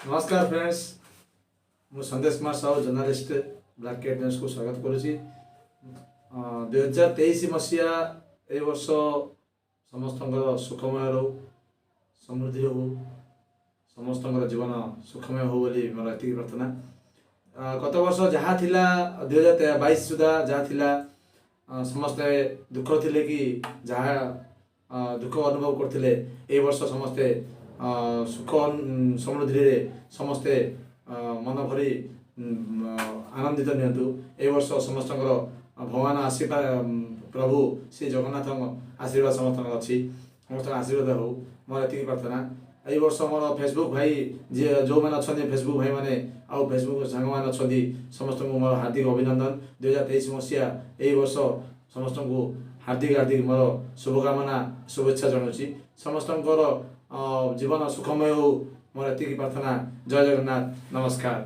ନମସ୍କାର ଫ୍ରେଣ୍ଡସ୍, ମୁଁ Sandesh Kumar Sahu, journalist, black cat ନ୍ୟୁଜ୍କୁ ସ୍ୱାଗତ କରୁଛି। 2023 ମସିହା ଏ ବର୍ଷ ସମସ୍ତଙ୍କର ସୁଖମୟ ରହୁ, ସମୃଦ୍ଧି ହଉ, ସମସ୍ତଙ୍କର ଜୀବନ ସୁଖମୟ ହଉ ବୋଲି ମୋର ଏତିକି ପ୍ରାର୍ଥନା। ଗତ ବର୍ଷ ଯାହା ଥିଲା, 2022 ସୁଦ୍ଧା ଯାହା ଥିଲା, ସମସ୍ତେ ଦୁଃଖ ଥିଲେ କି ଯାହା ଦୁଃଖ ଅନୁଭବ କରୁଥିଲେ, ଏଇ ବର୍ଷ ସମସ୍ତେ ସୁଖ ସମୃଦ୍ଧିରେ ସମସ୍ତେ ମନ ଭରି ଆନନ୍ଦିତ ନିଅନ୍ତୁ। ଏ ବର୍ଷ ସମସ୍ତଙ୍କର ଭଗବାନ ଆଶୀର୍ବାଦ, ପ୍ରଭୁ ଶ୍ରୀ ଜଗନ୍ନାଥଙ୍କ ଆଶୀର୍ବାଦ ସମସ୍ତଙ୍କର ଅଛି, ସମସ୍ତଙ୍କ ଆଶୀର୍ବାଦ ହଉ, ମୋର ଏତିକି ପ୍ରାର୍ଥନା। ଏଇ ବର୍ଷ ମୋର ଫେସବୁକ୍ ଭାଇ ଯିଏ ଯେଉଁମାନେ ଅଛନ୍ତି, ଫେସବୁକ୍ ଭାଇମାନେ ଆଉ ଫେସବୁକ୍ ସାଙ୍ଗମାନେ ଅଛନ୍ତି, ସମସ୍ତଙ୍କୁ ମୋର ହାର୍ଦ୍ଦିକ ଅଭିନନ୍ଦନ। 2023 ମସିହା ଏଇ ବର୍ଷ ସମସ୍ତଙ୍କୁ ହାର୍ଦ୍ଦିକ ହାର୍ଦ୍ଦିକ ମୋର ଶୁଭକାମନା, ଶୁଭେଚ୍ଛା ଜଣାଉଛି। ସମସ୍ତଙ୍କର ଜୀବନ ସୁଖମୟ ହଉ, ମୋର ଏତିକି ପ୍ରାର୍ଥନା। ଜୟ ଜଗନ୍ନାଥ, ନମସ୍କାର।